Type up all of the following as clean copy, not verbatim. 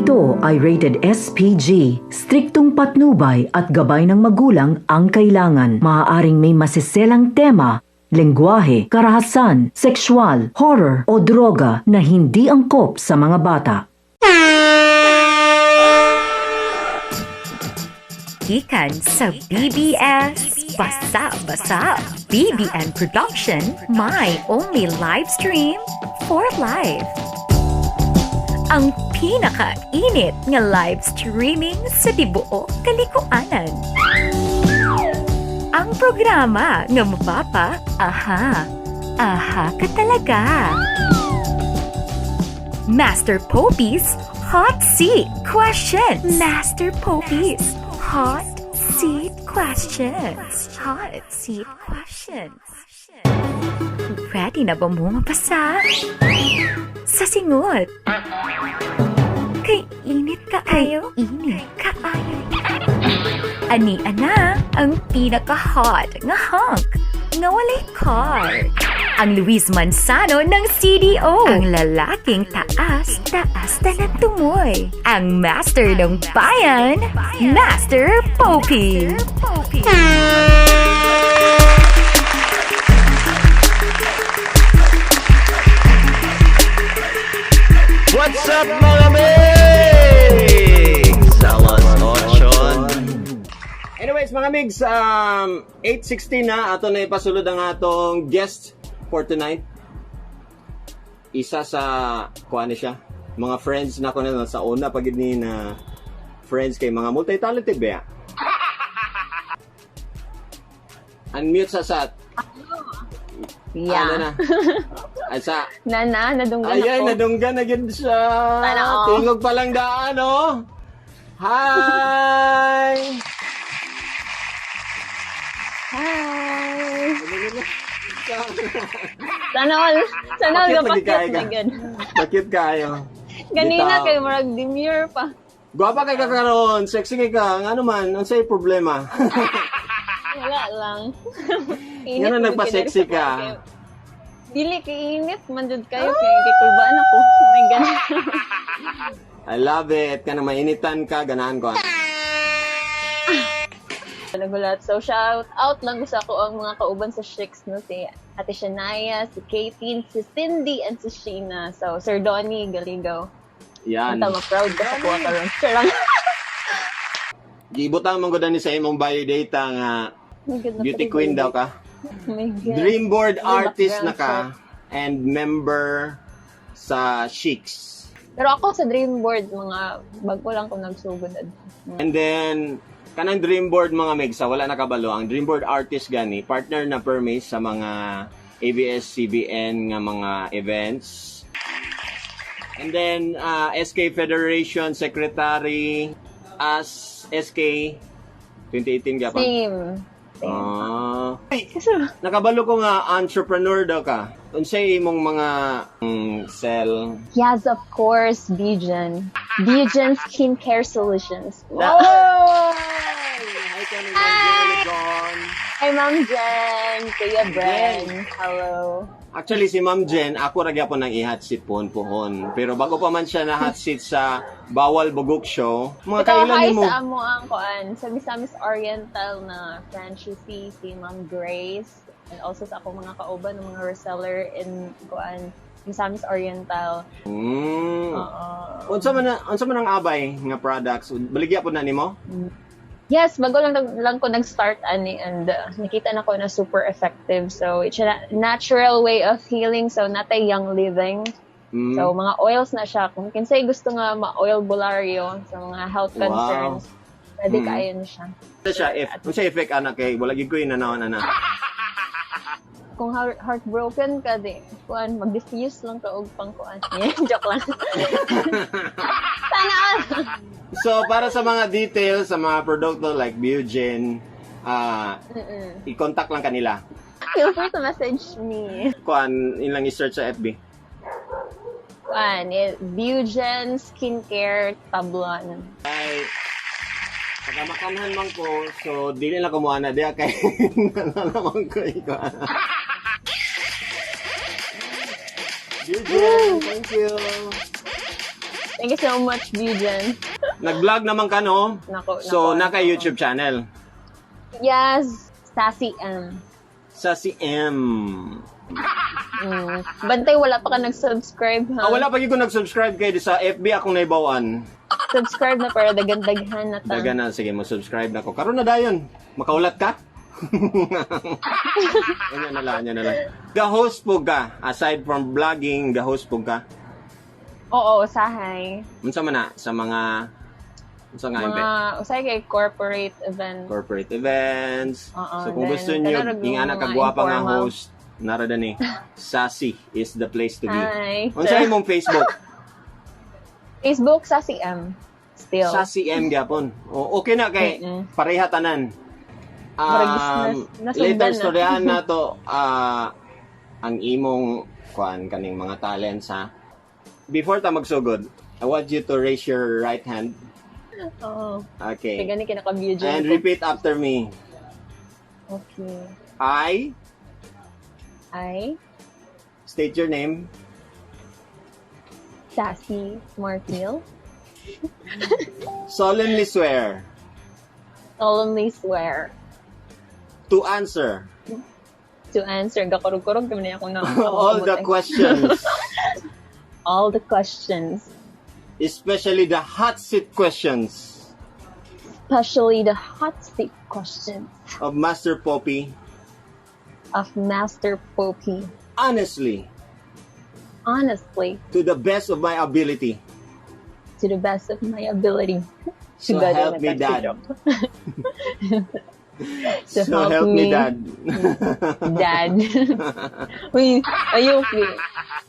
ito ay rated SPG. Striktong patnubay at gabay ng magulang ang kailangan. Maaaring may masiselang tema, lengguwahe, karahasan, sexual, horror o droga na hindi angkop sa mga bata. Gikan sa BBS Basa Basa BBN Production, my only live stream for life. Ang pinakainit nga live streaming sa tibuok kalikuanan. Ang programa nga mapapa, aha, aha ka talaga. Master Popey's Hot Seat Questions. Master Popey's Hot Seat Questions. Hot Seat Questions. Ready na ba mo mapasa? Sa singot. Kay init kaayo. Init kaayo. Ani ana ang pinaka-hot nga hunk nga walay car. Ang Luis Manzano ng CDO. Ang lalaking taas, taas na tumoy. Ang master ng bayan, Master Popey. What's up, mga migs? Alas 8. Anyways, mga migs, 8:16 na. Ato na ipasulod ang atong guest for tonight. Isa sa, kuha ni siya, mga friends na ko na sa una pag ni na friends kay mga multi-talented ba? Unmute sa sat. Yeah. Ano na? Ay, sa Nana, nadunggan Ayan, ako. nadunggan na gid siya. Sana all. Tingog pa lang daan, oh. Hi! Hi! Sana all. Sana all Bakit lagi gapakit kaya ka? na gud. Bakit kayo? Ganina Bitaw. kay murag demure pa. Gwapa kay ka karon, sexy kay ka. Nga naman, unsay problema? Wala lang. Nga na man jud nagpa-sexy kay diri sa ka. kay- Dili kay init man jud kayo kay kikulbaan ako. Oh my God. I love it. Kanang mainitan ka, ganahan ko. Nagulat. So shout out lang gusto ako ang mga kauban sa Shicks, no, si Ate Shania, si Katie, si Cindy and si Sheena. So Sir Donnie Galigo. Yan. Tama proud ka sa kuha karon. Sure lang. Gibutang man gud ni sa imong biodata nga Oh my God, beauty queen daw ka. Oh my God. Dream board May artist na background ka and member sa Sheiks. Pero ako sa dream board, mga bago lang ko nagsugod. And then, kanang dream board, mga megsa, wala nakabalo. Ang dream board artist gani, partner na permis sa mga ABS-CBN nga mga events. And then, SK Federation Secretary as SK 2018 gapon. Same. Same. Ah. Ay, nakabalo ko nga entrepreneur daw ka. Unsay imong mga sell? Yes, of course, Bijan. Bijan Skincare Solutions. Oh! Hi, Kenny Jen. Hi, Ma'am Jen. Kuya Bren. Hello. Actually, si Ma'am Jen, ako ra gyapon ang i-hot seat pohon pohon. Pero bago pa man siya na hot seat sa Bawal Bugok Show, mga Ito, kailan hi nimo? sa amo ang kuan, sa Misamis Oriental na franchisee, si Ma'am Grace. And also sa akong mga kauban, ng mga reseller in kuan, Misamis Oriental. Oo. Unsa man ang abay nga products? Baligya po na nimo? Yes, bago lang lang ko nag-start ani and nakita na ko na super effective. So it's a natural way of healing. So natay Young Living. So mga oils na siya. Kung kinsay gusto nga ma-oil bularyo sa mga health concerns, pwede kaayo na siya. Unsa siya if unsa effect ana kay wala gyud ko inanawon ana. Kung heartbroken ka di, kuan mag-diffuse lang ka og pang kuan. Yeah, joke lang. Sana all. So para sa mga details sa mga produkto like Biogen, i-contact lang kanila. Feel free to message me. Kuan ilang i-search sa FB. Kuan, eh, Bugen Skincare Tablon. Ay, pagkamakanhan man ko, so dili na kumuha na diya kay nalaman ko ikaw. Eugene, thank you. Thank you so much, Bijan. Nag-vlog naman ka, no? Nako, So, nako, naka nako. YouTube channel. Yes, Sassy M. Sassy M. Bantay, wala pa ka nag-subscribe, ha? Ah, wala pa gyud ko nag-subscribe kay sa FB akong naibawan. Subscribe na para daghan-daghan na ta. Daga na, sige, mo subscribe na ko. Karon na dayon. Makaulat ka? Ano na lang, ano na lang. Ga-host po ka. Aside from vlogging, ga-host po ka. Oo, usahay. Unsa man na sa mga unsa nga Mga, usahay kay corporate event. Corporate events. Oo, So kung then, gusto niyo kanang yung anak mga kagwapa nga informal. host, nara dani. Sassy is the place to be. Hi. Unsa imong Facebook? Facebook, Sassy M. Still. Sassy M gyapon. O, okay na kay pareha tanan. Murag nasundan Later na. storyahan na to ang imong kuan kaning mga talents, ha. Before ta magsugod, I want you to raise your right hand. Oo. Okay. Kaya gani kinaka-video. And repeat after me. Okay. I I, state your name. Sassy Martil, Solemnly swear solemnly swear to answer to answer. Gakurog-kurog kami na ako na. all the questions, All the questions. Especially the hot seat questions Especially the hot seat questions of Master Poppy of Master Poppy. Honestly, Honestly, to the best of my ability. To the best of my ability. So God, help me, Dad. So So help help me, me. Dad. Dad. Uy, ayok. Eh.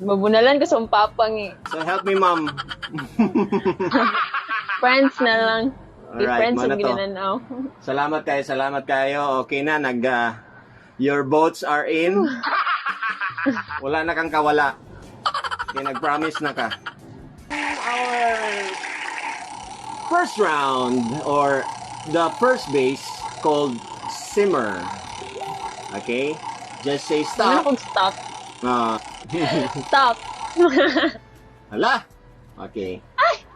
Mabunalan ko sa papang eh. So help me, Mom. Friends na lang. Be Alright, friends mao ang na to. ginananaw. Salamat kayo, salamat kayo. Okay na, your votes are in. Wala na kang kawala. Okay, nag-promise na ka. Our first round or the first base called simmer. Okay? Just say Ano stop. kung stop? Ah, Stop. Hala. Okay.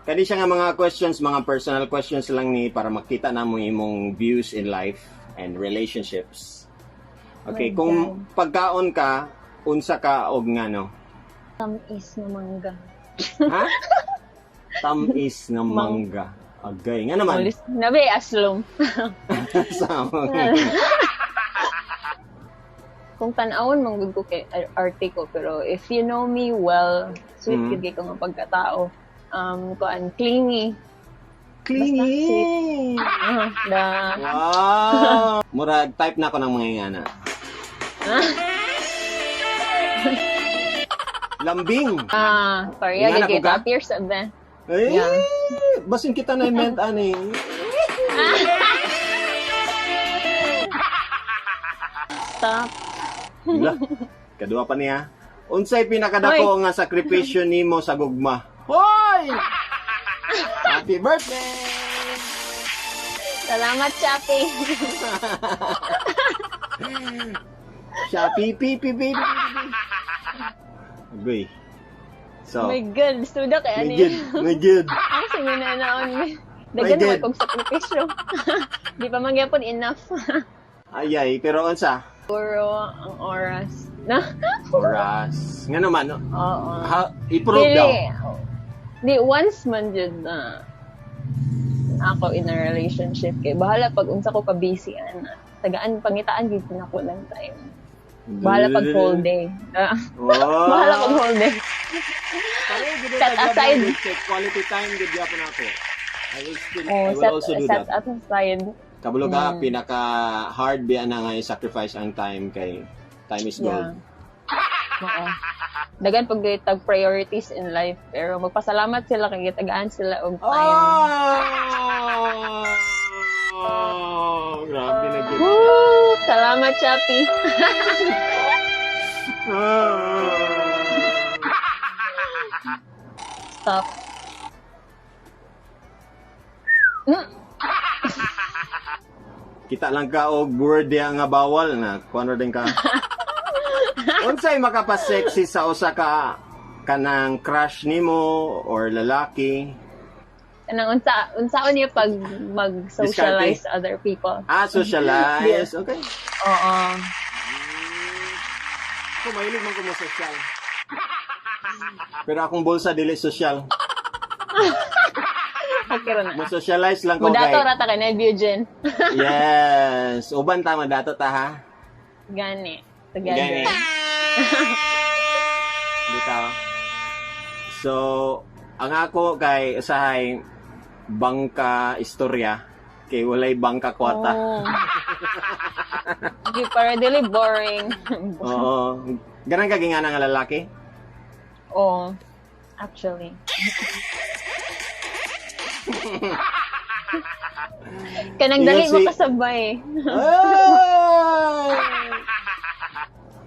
Kani siya nga mga questions, mga personal questions lang ni para makita na mo imong views in life and relationships. Okay, My kung pagkaon ka, unsa ka og ngano? Tamis na mangga. Ha? Tamis nga mangga. Agay, nga naman. Ulis. Nabi, aslom. Sama. Kung tan-awon man gud ko kay arte ko, pero if you know me well, sweet gud kay ko nga pagkatao. Kuan, clingy. Clingy. Ah, da Wow. Murag type na ako ng mga ingana. Lambing. Ah, sorry, Ingana agad po ka? kay appears ba? Eh, Yeah. basin kita na meant ani. Stop. Wala. Kadua pa niya. Unsay pinakadako nga sakripisyo nimo sa gugma? Hoy! Happy birthday! Salamat, Chappy. Shopee, p p p p. Agoy. So, My God, suda kay may ani. good, may good. Ang sinunanaon mi. My Dagan God. mo kog sakripisyo. Di pa man gyapon enough. Ayay, pero unsa? Puro ang oras. Na? Oras. Nga naman, no? Oo. Ha, i-prove daw. Di, once man jud na ako in a relationship kay bahala pag unsa ko ka busy ana. Tagaan pangitaan gid nako lang time. Bahala pag whole day. Ah, Oh. bahala pag whole day. Pareho gid Set ang aside. quality time gid gyapon ako. I will still, Oh, I will set also do set that. aside. Kabalo ka, pinaka hard biya na nga i-sacrifice ang time kay time is gold. Yeah. Oo. Dagan pag tag priorities in life pero magpasalamat sila kay gitagaan sila og time. Oh! Grabe na gid. Woo! Salamat, Chappy. Ah. Stop. Kita lang ka og word diya nga bawal na kuan ra din ka. Unsay makapa-sexy sa usa ka Kanang crush nimo or lalaki? Kanang unsaon niya pag mag-socialize sa other people. Ah, socialize. Okay. Oo. Ako, mahilig man ko mo social. Pero akong bulsa dili social. Okay ra na. Mo socialize lang ko Mudato kay. ra ta kay na Eugene. Yes. Uban ta madato ta ha. Gani. Together. Gani. Bitaw. So, ang ako kay usahay bangka istorya kay walay bangka kwata. Oh. Di para dili boring. Oo. Ganan ka gingana nga lalaki? Oh, actually. Kanang dali Yung mo kasabay.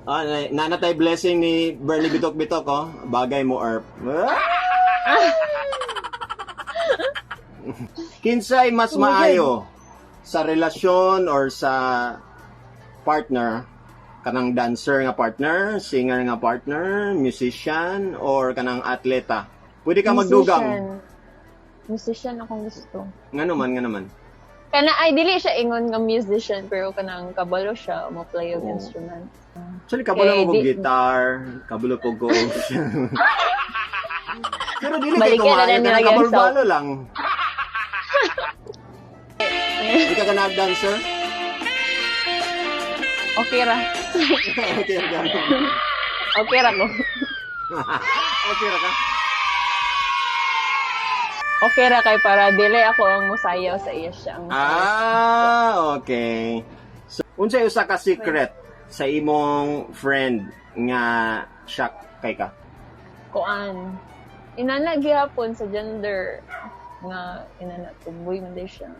Ay! Ah, nanatay blessing ni Bernie Bitok Bitok, oh. Bagay mo, Erp. Ah! Kinsay mas maayo sa relasyon or sa partner? Kanang dancer nga partner, singer nga partner, musician, or kanang atleta? Pwede ka magdugang. Musician. Musician akong gusto. Nga naman, nga naman. Kana ay dili siya ingon nga musician pero kanang kabalo siya mo play og Oo. instrument. Actually, kabalo Kay mo kog guitar, kabalo ko go. Pero dili kay Balikan na kumayo, lang nila kanang yung kabalo lang. Di ka ganag dancer? Okay ra. Okay ra ka. Okay ra ko. Okay ra ka. Okay ra kay para dili ako ang musayaw sa iya, siya ang musayaw. Ah, okay. So, unsay usa ka secret sa imong friend nga shock kay ka? Kuan. Inana gihapon sa gender nga inana tuboy man day siya.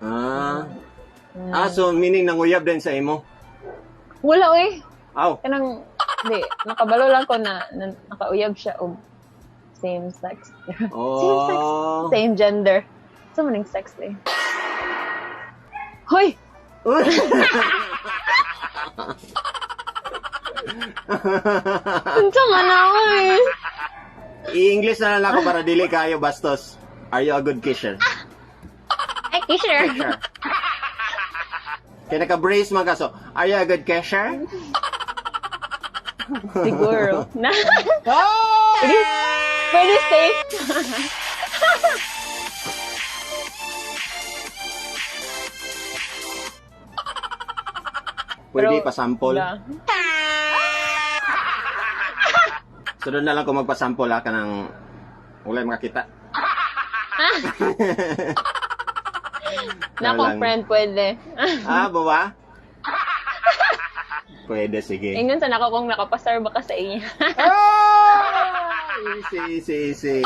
Ah. Ah, so meaning nanguyab din sa imo? Wala oy. Aw. Kanang di nakabalo lang ko na nakauyab siya og same sex. Same sex, Oh. same gender. So maning sex eh. Hoy! Unsa man na oy? I-English na lang ako para dili kayo bastos. Are you a good kisser? Ay, kisser. Kisser. Kaya naka-brace man ka. So, are you a good kisser? Siguro. Na. Ah! Pwede safe. Pwede Pero, pa-sample. Wala. So, doon na lang kung magpa-sample ha, ka ng wala yung makakita. Na akong Lang. friend pwede. Ah, bawa? Pwede, sige. Ingon sa nako kung nakapasar ba ka sa iya. Ah! Easy, easy, easy.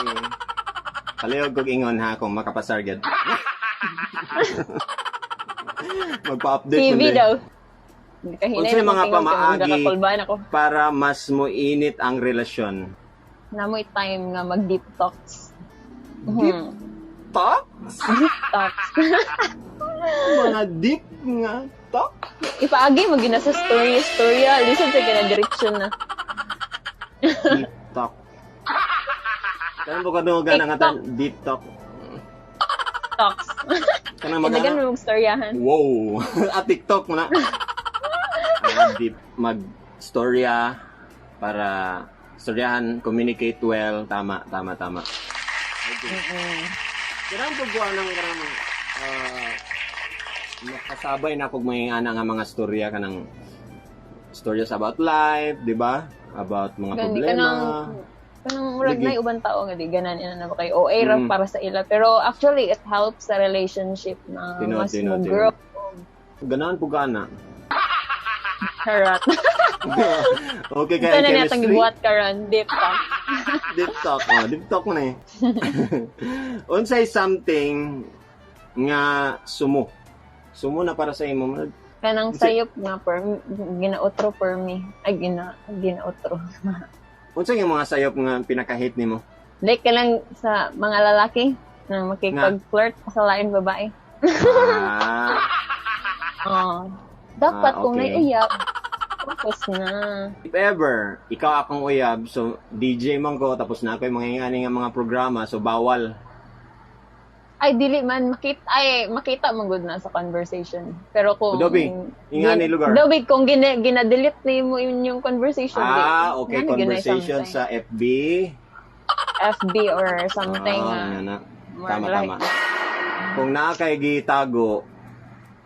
Palihog kog ingon ha kung makapasar gyud. Magpa-update TV man din. daw. Kahinay Unsay na mga kong tingog kay pamaagi nakakulbaan ako. para mas muinit ang relasyon? Namoy time nga mag deep talks. Deep talks? Deep talks. Mga deep nga talk? Ipaagi mo gina sa story storya, lisod sa kana direction na. Deep talk. Kanang ba kadungan nga TikTok. deep talk? Talks. Kanang mag Kailangan mo magstoryahan. Wow. Ah, TikTok mo na. Ah, deep mag-storya para storyahan, communicate well. Tama, tama, tama. Okay. Kanang pagbuha ng kanang makasabay na kog may ana nga mga storya kanang storya about life, di ba? About mga Gani problema. Kanang murag Lagi. na uban tao nga di ganan ina na ba kay OA ra para sa ila, pero actually it helps sa relationship na Tinuod, mas tinuod, mo grow. Ganahan po gana. Charot. Okay Ito kay na niya itong chemistry. gibuhat karon deep talk. Deep talk. Oh, deep talk mo na eh. Unsay something nga sumo. Sumo na para sa imo. Kanang sayop nga per ginautro per me. Ay ginautro. Unsay nga mga sayop nga pinaka-hate nimo? Like kanang sa mga lalaki na makikipag-flirt sa lain babae. Ah, Oh. Dapat Ah, kung okay. naiuyab, Tapos na. If ever, ikaw akong uyab, so DJ man ko, tapos na ako yung mga ingani nga mga programa, so bawal. Ay, dili man makita, ay makita man gud na sa conversation. Pero kung Dobi, ingani lugar. Dobi kung gina-delete na mo inyong conversation. Ah, di, okay, nana gyud na conversation something. sa FB. FB or something. Ah, Ah, nga na. more Tama, like- tama. Kung naa kay gitago,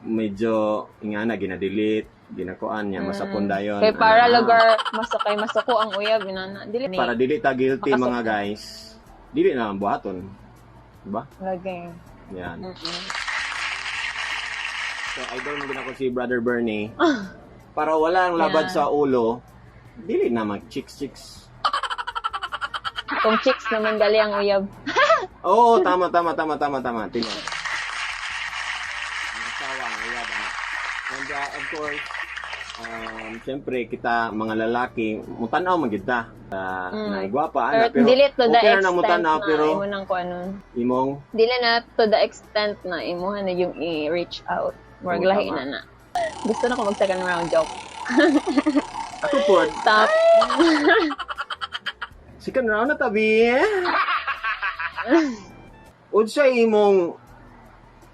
medyo ingana gina-delete, ginakuan niya, masapon dayon. Kay para Ah. lugar masakay masako ang uyab inana. Dili Para dili ta guilty, Makasok. mga guys. Dili na ang buhaton. Diba? Lagi. Yan. So, idol mo gina ko si Brother Bernie. Para wala ang labad sa ulo, dili na mag chicks chicks. Kung chicks naman gali ang uyab. Oo, tama, tama, tama, tama, tama. Tingnan. Ang asawa, ang uyab, ano. And of course, siyempre, kita mga lalaki, mutanaw man gid ta. Na gwapa, ana, Pero, pero dili to the okay ra extent na mutanaw, na pero imo nang kuanon. imong Dili na to the extent na imuha na yung i-reach out. Murag Oo, lahi tama. na na. Gusto na ko mag second round, joke. Ako po, Stop. second round na tabi. Unsa imong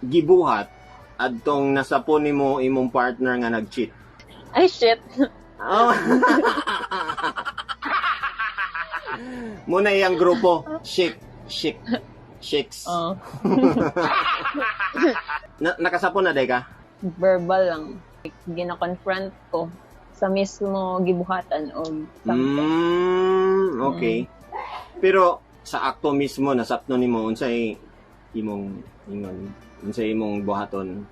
gibuhat adtong nasapon nimo imong partner nga nag-cheat? Ay, shit. Oh. Muna iyang grupo, shake, shake, shakes. Oh, Na, nakasapon na day ka? Verbal lang. Gina-confront ko sa mismo gibuhatan o something. Okay. Pero sa akto mismo nasapno nimo, unsay imong ingon? Unsay imong buhaton?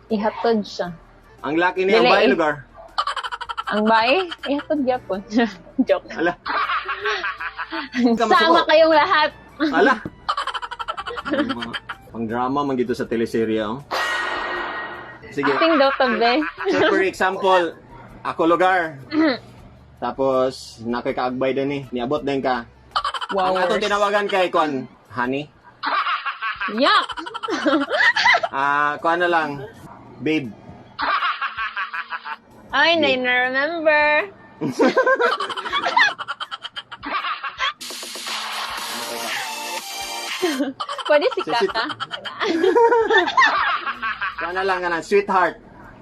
Ihatod siya. Ang laki niya Dili, ba eh. lugar? Ang bae, ihatod gyapon. Joke. Ala. Sama kayong lahat. Ala. Ang mga pang drama man dito sa teleserye, oh. Sige. Acting daw tabi. So for example, ako lugar. Tapos nakoy kaagbay din eh. Niabot din ka. Wow. Ang atong tinawagan kay kon, honey. Yak! Ah, kuan na lang. Babe. Ay, na remember. Pwede si Kaka. Kuan na lang nga sweetheart.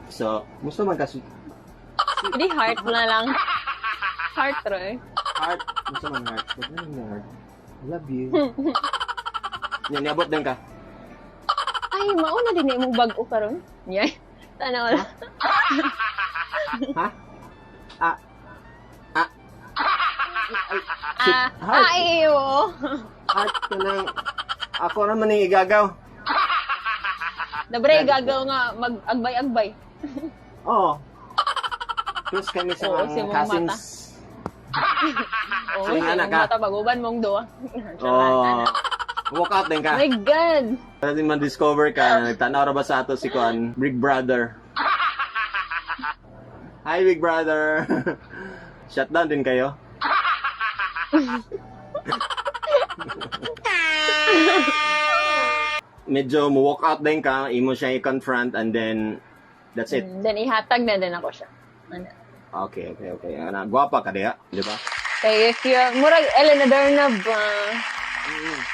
So, gusto man ka sweet Pwede heart na lang. Heart, Roy. Heart. Gusto man heart. Wag na lang na heart. I love you. Yan, niabot din ka. Ay, mauna din na imong bag-o karon. Yay. Tanaw lang. Ha? Ah. Ah. Ay, Ah, heart. ay, oo. Heart ka nang. Ako naman yung igagaw. Dabre, gagaw nga, mag-agbay-agbay. Oo. Plus kami sa Oo, mga si mong cousins. Oo, So, yung sa anak imong ka? mata, baguban mong duwa. Oo. Walk out din ka. My God! Pwede man-discover ka, nagtanaw ra ba sa ato si Kuan, Big Brother. Hi, Big Brother. Shutdown din kayo? Medyo mo walk out din ka, imo siya i-confront and then that's it. Then, ihatag na din ako siya. Ano? Okay. Ana, gwapa ka diha, di ba? Kay if you murag Ellen Adarna ba?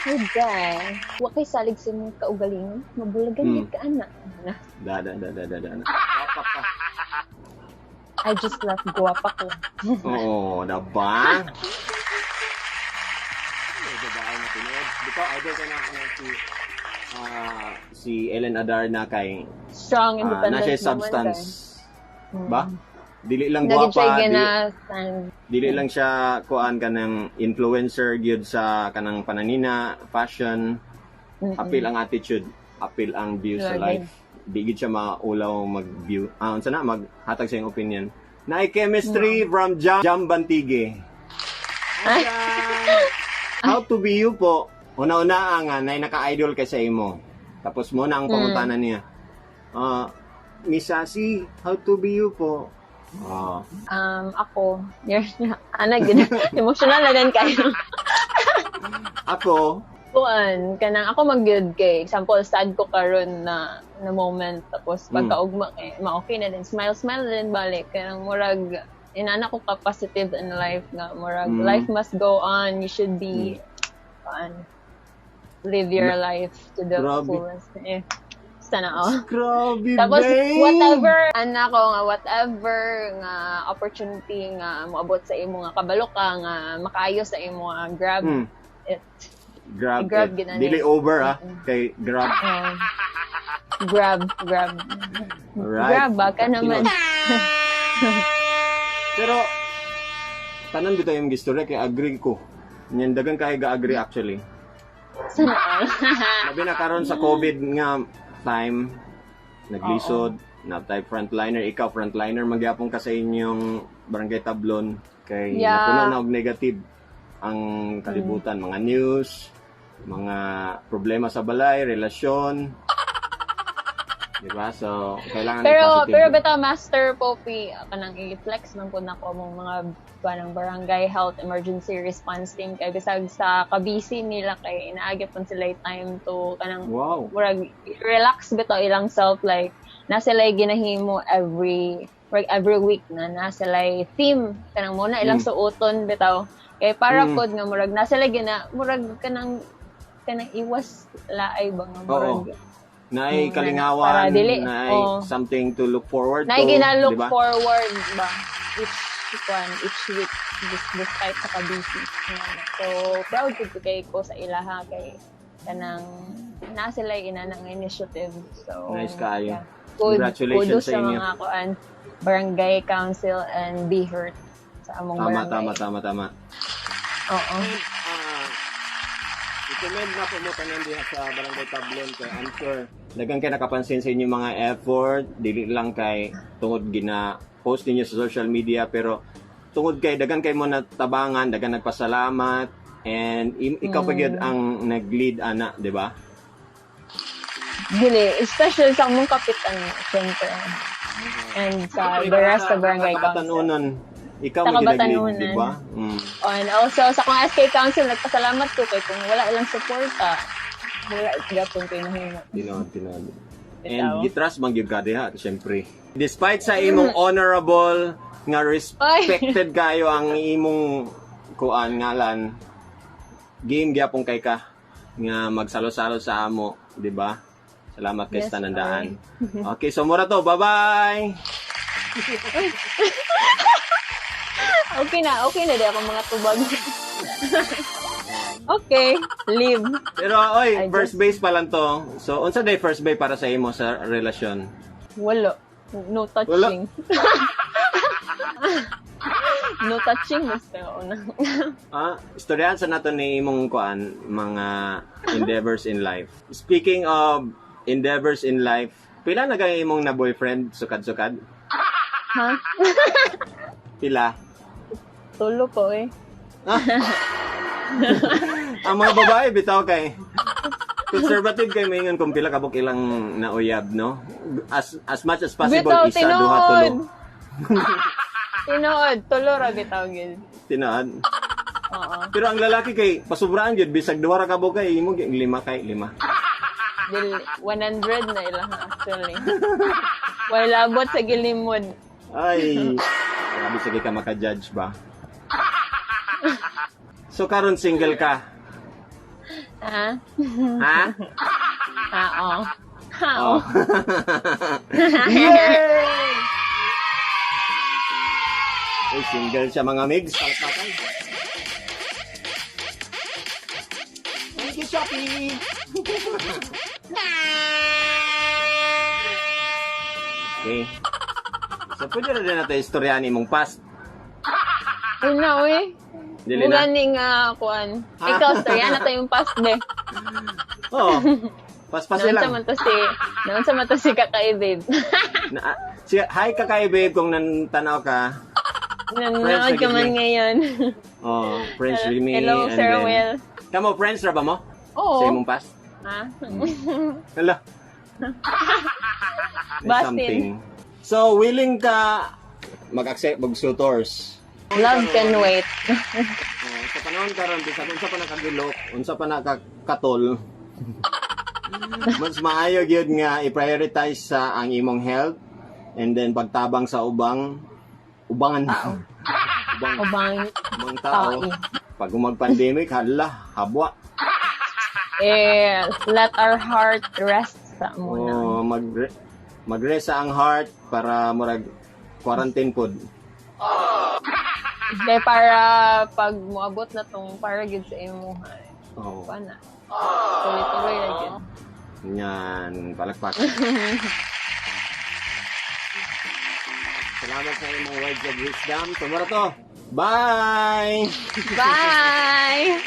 Hey, guy. Wa kay salig sa imong kaugalingon. Mabulagan gid ka ana. Na. Da da da da da da. Gwapa ka. I just love guwapa ko. Oo, diba? Ay, babae na tinuod. Di ba, idol ka na ako na si si Ellen Adarna kay Strong, independent na siya woman substance. kay. Ba? Dili lang Lagi siya gwapa, dili, gina-stand. dili lang siya kuan kanang influencer gyud sa kanang pananina, fashion, appeal ang attitude, appeal ang view sa Lagi. life. Di gid siya maulaw mag-view. Ah, unsa na maghatag sa iyong opinion. Naay chemistry from Jam, Jam Bantige. Hi, Jam! How to be you po. Una-una nga nay naka-idol kay sa imo. Tapos mo na ang pangutana niya. Ah, Miss Sassy, how to be you po? Ah. Ako, years na, ana, gid, emotional na din kayo. Ako, Kuan, kanang ako magyud kay example, sad ko karon na na moment, tapos pagkaugma kay ma-okay na din, smile smile na din balik. Kanang murag inana ko ka positive in life nga murag life must go on, you should be kuan, live your life to the Grabe. Fullest. Eh, sana all. Grabe, Tapos babe! Whatever ana ko nga whatever nga opportunity nga moabot sa imo nga kabalo ka nga makaayo sa imo nga, grab it. Grab, Grab it. gid ani. Dili over ah. Kay grab. Oh. Grab, grab. Alright. Grab baka naman. Pero tanan bitaw yung gistorya kay agree ko. Nyan dagan kay ga-agree actually. Sana all. Labi na karon sa COVID nga time, naglisod, na type frontliner, ikaw frontliner magyapon ka sa inyong Barangay Tablon kay napuno na og negative ang kalibutan, mga news, mga problema sa balay, relasyon. Di ba? So, kailangan Pero positive. Pero bitaw, Master Poppy, kanang i-flex man pud nako mong mga kanang barangay health emergency response team kay bisag sa kabisi nila kay inaagi pud sila time to kanang murag relax bitaw ilang self, like na sila ginahimo every murag every week na na sila theme kanang muna ilang suoton bitaw kay para pod nga murag na sila gina murag kanang kanang iwas laay ba nga murag Naay kalingawan, para dili, naay oo. Something to look forward na to, gina-look di ba? Forward ba each one each week despite sa kabisi. So proud pud ko kay ko sa ilaha kay kanang na sila ina ng initiative, so Nice kaayo. Yeah. Good, Congratulations kudos sa inyo. Mga kuan, barangay council and be hurt sa among Tama, barangay. Tama. Oo. Ah, i-commend na po mo tanan diha sa Barangay Tablon kay I'm sure dagan kay nakapansin sa inyong mga effort, dili lang kay tungod gina post ninyo sa social media, pero tungod kay dagan kay mo natabangan, dagan nagpasalamat and ikaw pa gyud ang nag-lead ana, di ba? Dili, especially sa among kapitan, syempre. And sa the rest of barangay Sa council. Kabatanunan, ikaw Sa mo nag-lead, Kabatanunan. di ba? Oh, and also sa akong SK Council, nagpasalamat ko kay kung wala ilang suporta, wala gapon kay nahimo. Tinuod, tinuod. Bitaw. And gitrust man gyud ka diha, syempre. Despite sa imong honorable nga respected kayo ang imong kuan ngalan, game gyapon kay ka nga magsalo-salo sa amo, di ba? Salamat kay Yes, sa tanandaan. Okay, so mura to. Bye-bye. Okay na di ako mga tubag. Okay, leave. Pero oy, I first base pa lang to. So unsa day first base para sa imo sa relasyon? Wala. No touching. No touching, basta una. Ah, istoryahan sa nato ni imong kuan mga endeavors in life. Speaking of endeavors in life, pila na kay imong na boyfriend sukad-sukad? Ha? Pila? Tulo po eh. Ang mga babae bitaw kay conservative kay maingon kung pila kabuk ilang nauyab, no? As much as possible, Bitaw, isa, duha, tulo. tinuod. Tinuod, tulo ra bitaw gid. Tinuod. Oo. Pero ang lalaki kay pasubraan gyud, bisag duha ra kabuk kay imo gyud lima kay lima. Dil 100 na ilang actually. Wala labot sa gilimod. Ay, grabe, sige ka maka-judge ba? So karon single ka? Ha? Ha? Ha, oo. Ha, Oh. oo. Yay! Uy, single siya, mga migs. Palakpakan. Thank you, Shopee! Okay. So, pwede na din natin istoryahan imong past. Una, uy. Dili na. Mugani nga, kuan. Ha? Ikaw, storya na to yung past, be. Oo. Pas-pas Naunsa lang. man to si, naunsa man to si Kakay, babe. Na, si, hi, Kakay babe, kung nantanaw ka. Nanonood ka man Friends, ngayon. Oh, French Remy. Hello, and Sir then, Will. Kamo, friends ra ba mo? Oo. Sa imong past? Ha? Hala. May Bastin. something. So, willing ka mag-accept og suitors? Love can wait. Oh, sa panahon karon, bisag unsa pa nakagilok, unsa pa nakakatol, mas maayo gyud nga i-prioritize sa ang imong health and then pagtabang sa ubang ubangan, ubang Ubang ubang tao. Tao. Pag mag-pandemic, hala, habwa. Eh, let our heart rest sa muna. Oh, mag-rest sa ang heart para murag quarantine pod. Kaya para pag moabot na tong para gid sa imuha. Oh. Pa na. Tuloy-tuloy na gid. Yan, palakpak. Salamat sa imong words of wisdom. Tumura to. Bye! Bye!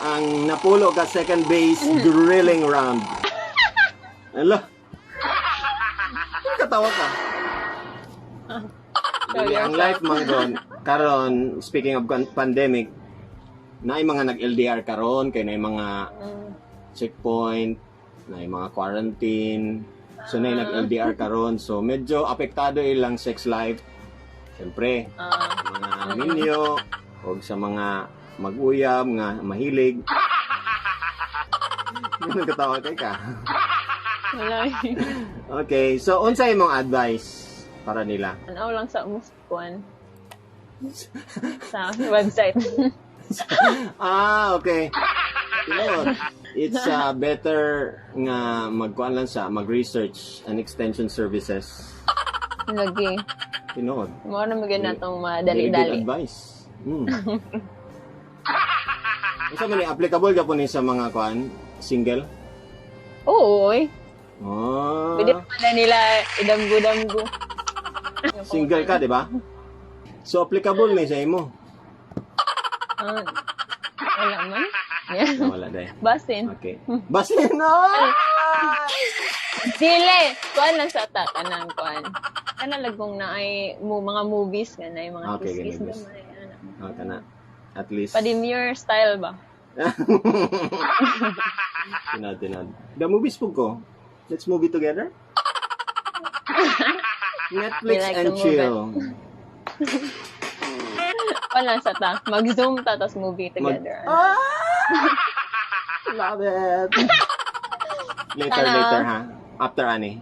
Ang napulo ka second base grilling round. Ala. Katawa ka. Show Dili, ang yourself. life man ron, karon, speaking of pandemic, naay mga nag-LDR karon, kay naay mga checkpoint, naay mga quarantine, so naay nag-LDR karon, so medyo apektado ilang sex life. Siyempre, mga minyo, o sa mga mag-uyab nga mahilig. Nagkatawa kay ka. Wala. Okay, so unsa imong advice para nila? Ano lang sa muskuan sa website. Ah, okay. Tinuod. It's better nga magkuan lang sa mag-research and extension services. Lagi. Tinuod. Mao na magyud natong Very good madali-dali. advice. Unsa man ni applicable gyapon ni sa mga kuan single? Oo, oy. Oh. Pwede pa na nila idamgo-damgo. Single ka, di ba? So applicable ni sa imo. Ah, wala man. Yeah. Ah, wala dai. Basin. Okay. Basin no. Dili! Kuan lang sa ta, kanang kuan. Kana lagong na ay mo, mga movies nga na mga Okay, kiss-kiss ganun, gamay. Ana. Ah, kana. At least. Pa-demure style ba? Tinod, tinod. The movies po ko. Let's movie together. Netflix We like and to move. chill. Kuan lang sa ta. Mag-zoom ta, tas movie together. Ah! Love it. Later, Sana. later, ha? After ani.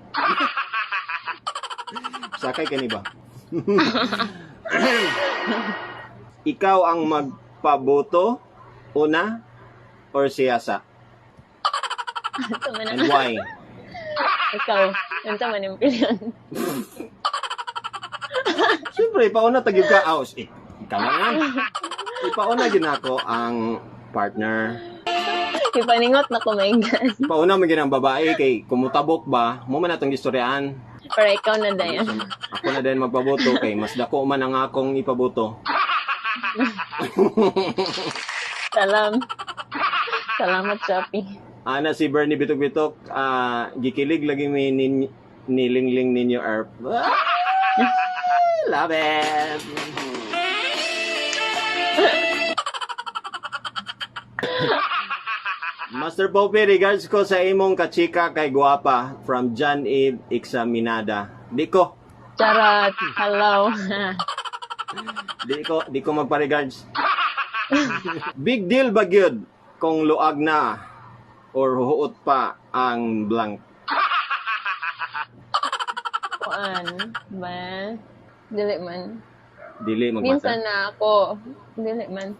Sakay ka ni ba? Ikaw ang magpaboto, una, or siyasa? Unsa man And why? Ikaw, unsa man yung pilihan? Siyempre, ipauna tagyog ka. Oh, ikaw na nga. Ipauna gin ako ang partner. Ipaningot na ko, my God. Ipauna mo gin ang babae kay kumutabok ba, mo man atong gistoryaan. Para ikaw na dayon. Ako na din magpaboto kay mas dako man ang akong ipaboto. Salam. Salamat, Shopee. Ana si Bernie Bitok-Bitok, gikilig lagi mi nilingling ninyo erp. Ah, love it! Master Pope, regards ko sa imong kachika kay guwapa from John Eve Examinada. Di ko, Charot. Hello. di ko magpa-regards. Big deal ba gyud kung luag na or huot pa ang blank? Kuan ba? Dili man. Dili magmata. Minsan na ako, dili man.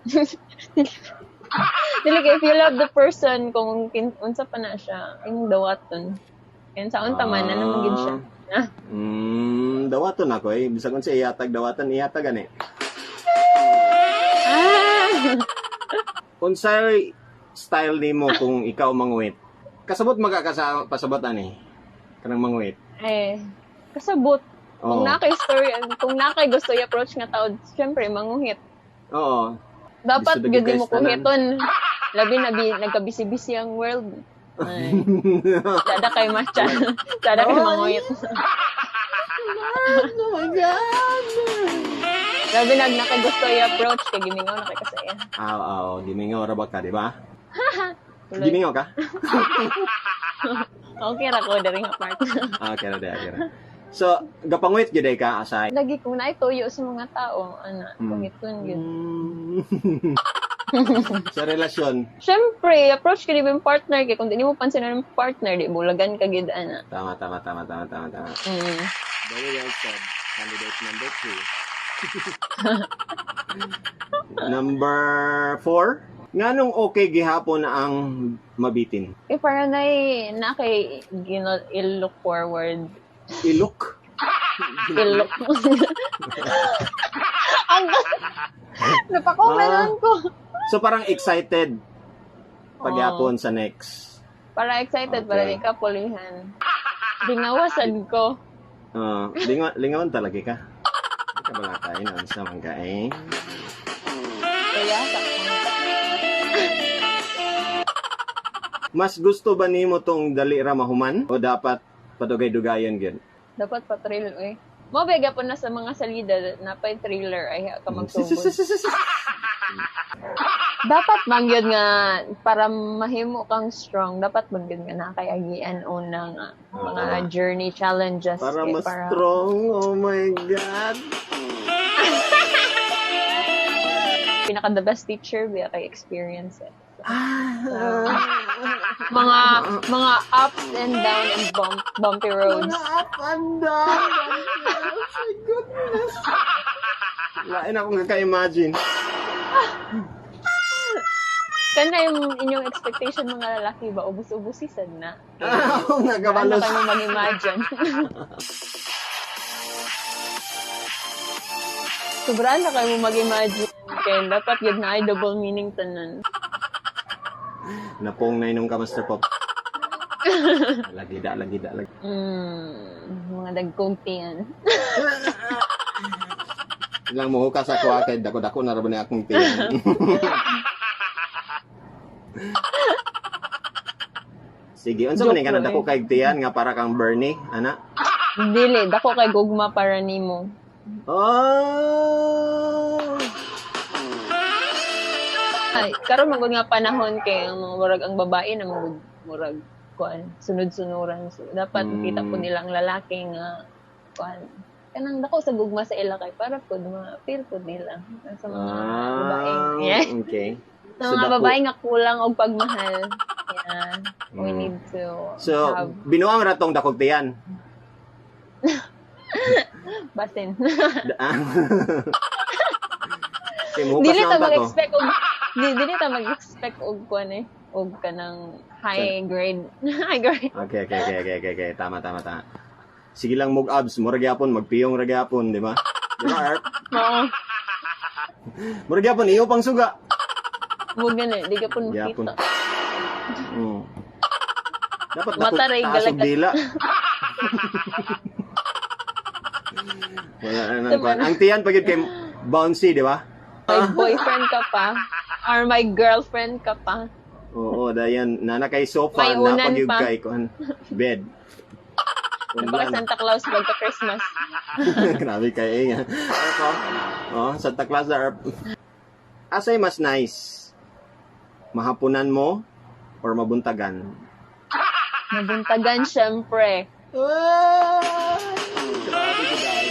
Dili kay if you love the person kung unsa pa na siya, imong dawaton. And sa unta man, ano man gid siya. Ah. Dawaton ako eh. Bisag unsa ihatag dawatan, ihatag gani. Ah! Unsay style nimo kung ikaw manguhit? Kasabot magkakasa pasabot ani. Kanang manguhit. Eh, kasabot. Kung Oo. naa kay story, kung naa kay gusto i-approach nga tao, syempre manguhit. Oo. Dapat Gusto gyud guys mo tanan. kuhiton. Labi na bi nagkabisi-bisi ang world. Ay. Sada kay matcha. Sada kay manguhit. Oh my God! Labi nag nakagusto i-approach kay gimingaw na kay kasaya. Aw, aw, gimingaw ra ba ka, di ba? Tuloy. Gimingaw ka? Okay ra ko diri nga part. Ah, okay ra, okay ra. So, gapanguit gyud ka asay. Lagi kung naituyo sa mga tao, ana, pangiton gyud. Sa relasyon, Syempre, approach ka yung partner kay kung di mo pansin ang partner, di bulagan ka gid ana. Tama, tama, tama, tama, tama, tama. Very well said. Candidate number 2. Number 4. Nganong okay gihapon ang mabitin? Eh, para na kay gino, i-look forward. Ilok. I-look. Ang Napako-meron ko. So parang excited paghapon sa next. Para excited, para di ka pulihan. Dingawasan ko. Lingawan talaga ka. Di ka bala kain, unsa man ka eh. Kaya sa Mas gusto ba nimo tong dali ra mahuman o dapat padugay-dugayon gyud? Dapat pa-thrill, eh. Mo ba po na sa mga salida na pa thriller ay ka magsugod. Dapat man gyud nga para mahimo kang strong, dapat man gyud nga naa kay agian una nga mga journey challenges Para kay mas strong. Oh my God. Pinaka the best teacher biya kay experience eh. Mga ups and down and bumpy roads. Mga up and down. Oh my goodness. Lain akong kaka-imagine. Kana yung inyong expectation mga lalaki ba ubos-ubusisan na. Oo nga, Ano kabalos. kayo mag-imagine? Sobrang na kayo mag-imagine. Kaya dapat yun na ay double meaning tanan. Napong na inom ka, Master Pop. Lagi da, lagi da, lagi. Mga dagkong tiyan. Ilang mo ka sa kuha kay dako-dako na ra ba ni akong tiyan. Sige, unsa man Joke ni kanang lang dako eh. kay tiyan nga para kang Bernie, ana? Dili, dako kay gugma para nimo. Oh! Ay, karon magud nga panahon kay ang mga murag ang babae na magud murag kuan sunod-sunuran. So, dapat kita po nila ang lalaki nga kuan kanang dako sa gugma sa ila kay para pud ma-feel pud nila sa mga babae. Yeah. Okay. Sa So, mga dako. babae nga kulang og pagmahal. Yeah. We need to So, have binuang ratong dakog tiyan. basin. Okay, muhukas Dili na ta ang bato. mag-expect og dili ta mag-expect og kuan eh og kanang high grade. High grade. Okay. Tama, tama, tama. Sige lang mug abs, mura gyapon magpiyong ra gyapon, di ba? Di ba, Arp? Oo. Mura gyapon iyo pang suga. Mo gani, di ka pud Gyapon. makita. Dapat dako Mata ray taas og galagat. dila. Wala na nang Tama kwan. na. Ang tiyan pagid kay bouncy, di ba? May boyfriend ka pa or may girlfriend ka pa. Oo, dayan nana kay sofa May unan na pagyug pa. kay kuan bed. Napaka Unan. Santa Claus pagka Christmas. Grabe kay eh, nga. Ako, oh, Santa Claus are asay mas nice? Mahapunan mo or mabuntagan? Nabuntagan syempre. Grabe gud.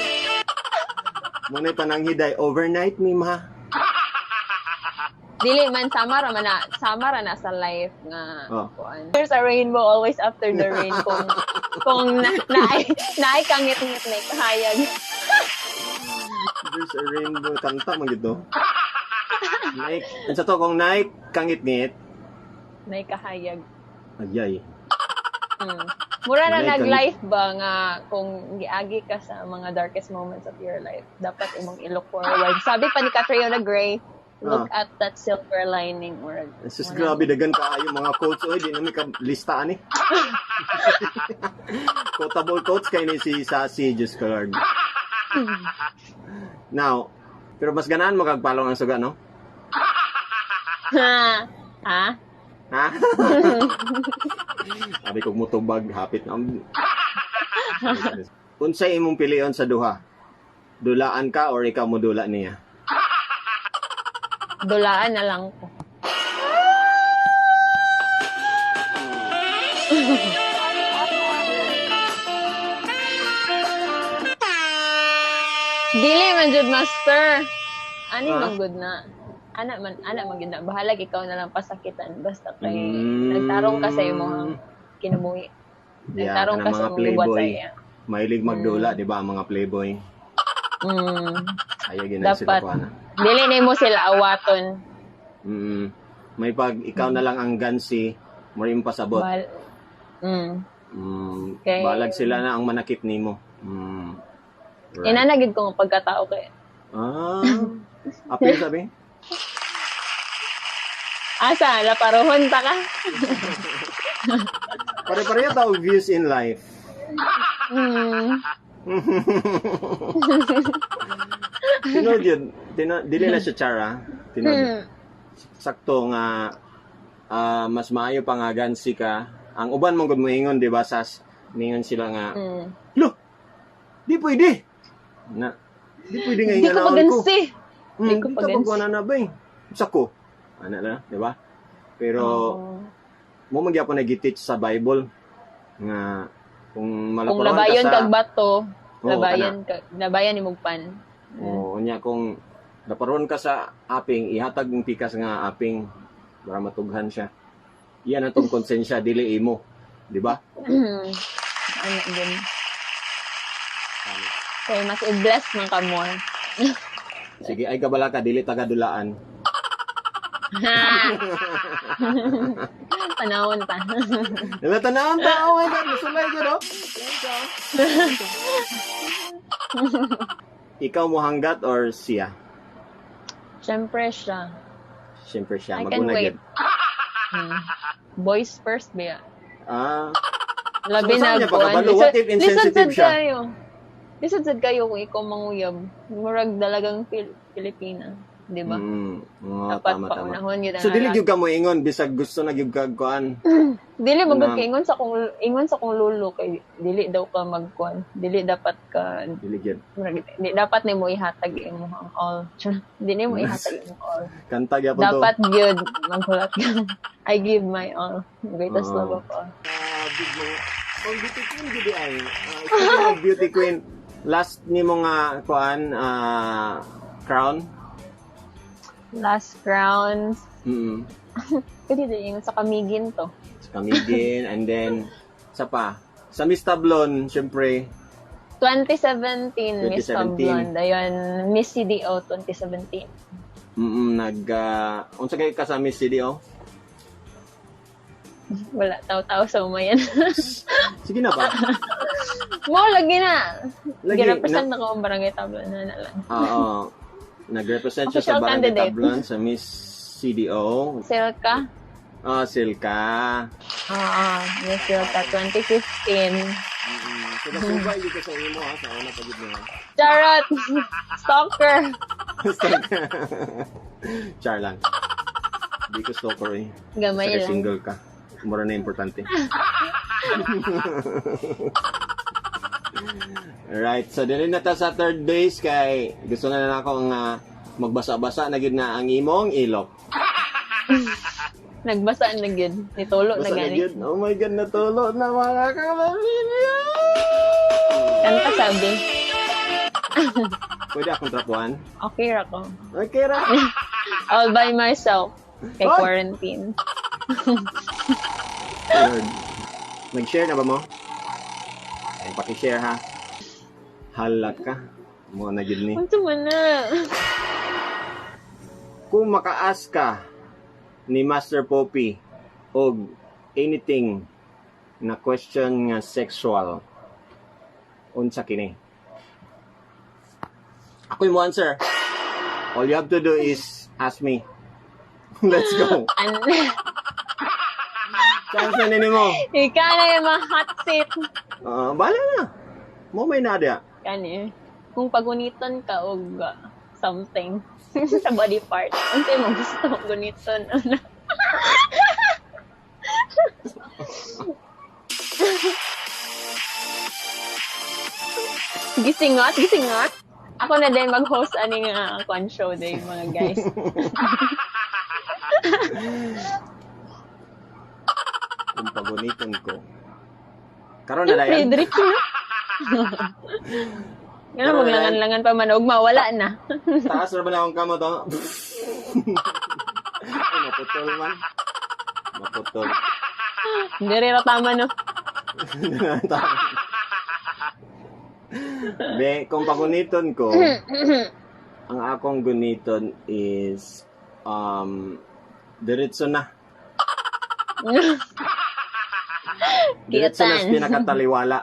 Muna'y pananghiday, overnight mi ma. Dili man sama ra man na sama ra na sa life nga Oh. kuan. There's a rainbow always after the rain kung na naay kangit-ngit na kahayag. There's a rainbow kanta man gid no. Naik, unsa to kung naik kangit-ngit? Naay kahayag. Ayay. Mura na Naay nag-life ba nga kung giagi ka sa mga darkest moments of your life, dapat imong i-look forward. Sabi pa ni Catriona Gray, look at that silver lining or Sus, grabe dagan kaayo mga quotes oy, di nami ka listaan eh. Quotable quotes kay ni si Sassy, Diyos ko Lord. Now, pero mas ganahan mo kag palong ang suga, no? Ha? Ha? Ha? Sabi kog mutubag, hapit na. Unsay imong pilion sa duha? Dulaan ka or ikaw mo dula niya? Dulaan na lang ko. Dili man jud, master. Ani Ha? Man gud na. Ana man gud na. Bahalag ikaw na lang pasakitan basta kay nagtarong ka sa imong kinabuhi. Yeah, Nagtarong ka kanang sa mga imong gibuhat sa playboy. iya. Mahilig magdula, di ba, ang mga playboy? Mm. Ayaw gina sila Dapat. kuha na. Dili nimo sila awaton. May pag ikaw na lang ang gansi, mo rin pasabot. Bahal. Okay. Balag sila na ang manakit nimo. Right. Ina na gid ko nga pagkatao kay. Ah. Apil sabi? Asa laparohon ta ka? Pare-pareho tao views in life. Tinod yun. Dili na siya chara. Tinod. Sakto nga mas maayo pa nga gansi ka. Ang uban mong gud moingon, di ba, sas ningon sila nga, "Lo, di pwede. Na, di pwede nga Di ko inganaon ko. pagansi. Di ko Di ka pagansi. pagkuha na ba eh. Sa ko. Ano na, di ba? Pero, Oo. mo magyapon nag-teach sa Bible nga kung Kung malaparon ka labayon sa kag bato, Oo, labayon ka, labayan ni mugpan. Oo, unya kung laparon ka sa aping, ihatag mong pikas nga aping para matughan siya. Iyan atong konsensya dili imo, di ba? Ano din. Kay mas i-bless man ka more. Sige, ay kabala ka dili taga dulaan. Panahon pa. Ila tanawon ta. Oh my God, musulay ka no. Ikaw mo hanggat or siya? Siyempre siya. Siyempre siya, I can maguna wait. gyud. Boys first ba? Ah, Labi So, saan na niya pagkabalo? What if insensitive siya? Kayo. Lisod sad kayo kung ikaw manguyab. Murag dalagang Pilipina. Di ba? Oo, Dapat tama, tama. paunahon yun ang So dili lalaki. gyud ka moingon bisag gusto na gyud kag kuan. Dili magud Na- kay ingon sa kong lulo kay dili daw ka magkuan. Dili dapat ka Dili gyud. murag, di dapat nimo ihatag imong all. Dili nimo ihatag imong all. Kanta gyapon to. Dapat gyud maghulat ka. I give my all. Greatest Oo. love of all. Ah, big mo. Oh, beauty queen gid ay. Speaking of beauty queen, last nimo nga kuan crown. Last crowns. Pwede din ingon sa Camiguin to. Sa Camiguin and then sa pa sa Miss Tablon, syempre. 2017, Miss 2017. Tablon. Dayon, Miss CDO 2017. Nag unsa kay ka sa Miss CDO? Wala, tao-tao sa umayan. Sige na ba? Mo, lagi na. Lagi, Gi-represent na ko ang Barangay Tablon na na lang. Oo. Nag-represent siya sa Official Barangay candidate. Tablon sa Miss CDO. Silka? Ah, Silka. Oo, Miss Silka 2015. So, nasubay dito sa imo ha, sa una pagid niya. Charot! Stalker! Stalker. Char lang. Di ko stalker eh. Gamay Saka lang. single ka. Mura na importante. Alright, so dili na ta sa third base kay gusto na lang ako nga magbasa-basa na gid na ang imong ilok. Nagbasa na gyud. Nitulo na Basa na gani. gyud. Oh my God, natulo na mga kapamilya! Kanta sabi. Pwede akong trapuan? Okay ra ko. Okay ra. All by myself. Kay Oy! quarantine. Lord. Nag-share na ba mo? Ay, paki-share ha. Hala ka. Mo na gyud ni. Unsa man na? Kung makaas ka ni Master Poppy og anything na question nga sexual, unsa kini? Ako yung answer. All you have to do is ask me. Let's go. Chance na nini mo. Ikaw na yung mga hot seat. Bahala na. Mo may nada. Kani. Kung paguniton ka og something sa body part, unsa imong gusto guniton? Ano? Gisingot, gisingot. Ako na din mag-host ani nga kwan show day mga guys. Kung paguniton ko. Karon na dayon. Frederick no? Nga maglangan-langan pa man ugma, wala na. Taas ra ba na akong kamot, oh? Ay, maputol man. Maputol. Diri ra tama, no. Be, kung paguniton ko, ang akong guniton is diretso na. Diretso na sa Kitan. pinakataliwala.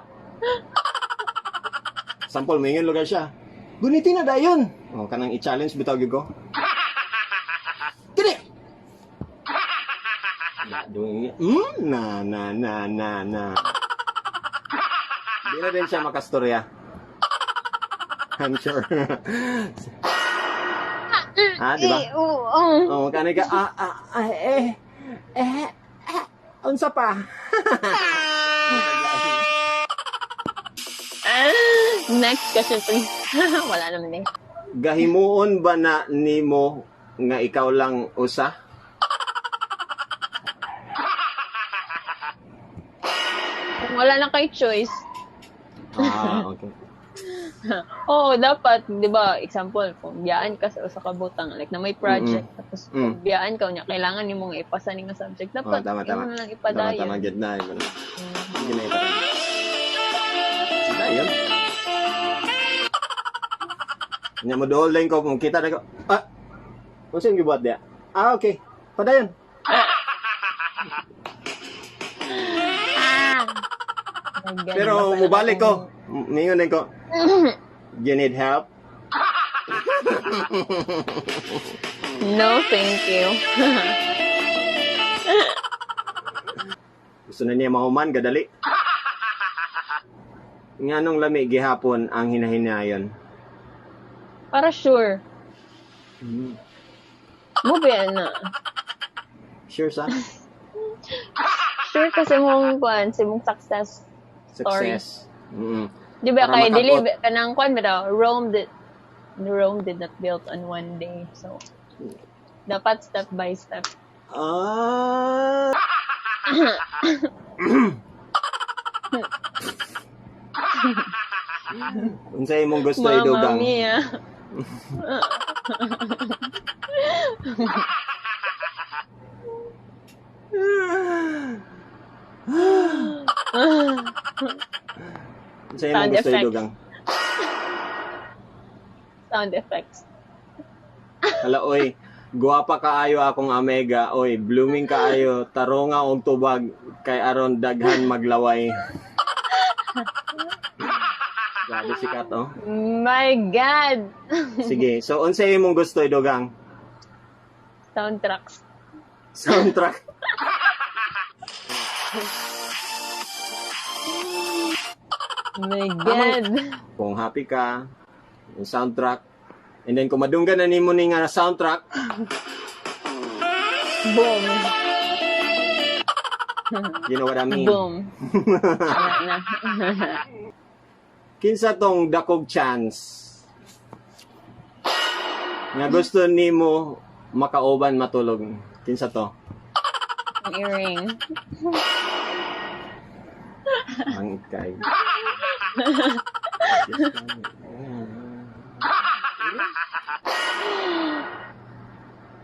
Sample, mingon lugar siya. Gunitin na dayon. O, kanang i-challenge bitaw gyud ko. Kini. Na, doing it. Na, na, na, na, na. Di na din siya makastorya. I'm sure. Ah, di ba? Eh, oo. Oh, kanay ka, ah, ah, ah, eh, eh, eh, unsa pa? Ah, next question, please. Wala naman eh. Gahimuon ba na nimo nga ikaw lang usa? Kung wala na kay choice, Ah, okay. Oo, dapat, di ba, example, kung biyaan ka sa usa ka butang, like na may project, tapos kung biyaan ka, unya, kailangan nimo nga ipasa ni nga subject, Oh, dapat, tama, tama. imo na lang Tama, ipadayon. tama, gid na. Yun na. Gid na ipadayon. Dayon. Nya mo dool din ko, kung kita na ko, ah, unsa yung gibuhat diya? Ah, okay. Padayon. Ah! My God, Pero basta na mubalik ko. akong- Mingon din ko. You need help? No, thank you. Gusto na niya mahuman, gadali. Nganong lami gihapon ang hinahinayon? Para sure. Mo ba na? Sure sa? Sure kasi mong kuan, si mong success story. Success. Mm. Di ba Para kay dili makabot. kanang kuan ba daw, Rome did not built on one day. So dapat step by step. Ah. Unsa imong gusto Mamma idugang? mia. Unsa imong Sound gusto effects. idugang? Sound effects. Hala oy, guwapa kaayo akong amega, oy, blooming kaayo, taronga og tubag kay aron daghan maglaway. Grabe sikat oh. My God! Sige, so unsa imong gusto idugang? Soundtracks. Soundtrack. My God. Kung happy ka, yung soundtrack. And then kung madunggan na nimo ni nga soundtrack, Boom. you know what I mean. Boom. Wala na. Kinsa tong dakog chance nga gusto nimo makauban matulog? Kinsa to? Ang earring. Ang kay.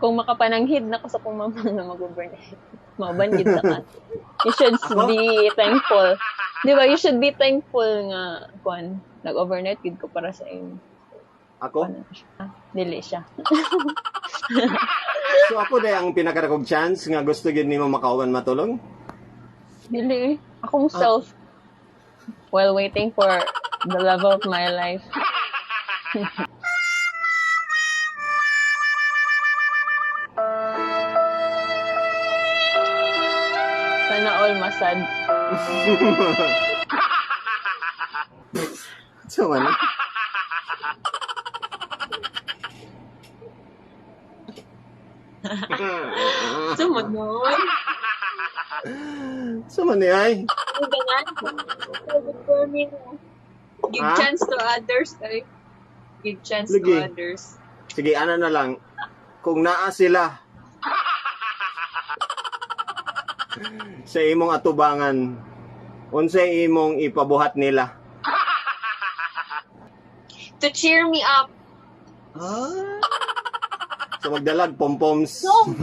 Kung makapananghid na ko sa kong mama nga mag-overnight. Mauban gid sa ka. You should Ako? be thankful. Di ba? You should be thankful nga kuan nag-overnight gid ko para sa inyo. Ako? Ano siya? Dili siya. So ako day ang pinakadakog chance nga gusto gyud nimo makauban matulog? Dili eh. Akong self while waiting for the love of my life. Sana all masad. So ano? Sumunod. So man ni ay. Give Ha? chance to others, eh. Give chance Lagi. to others. Sige, ano na lang. Kung naa sila sa imong atubangan, unsay imong ipabuhat nila? To cheer me up. Ah. So magdalag pompoms. No.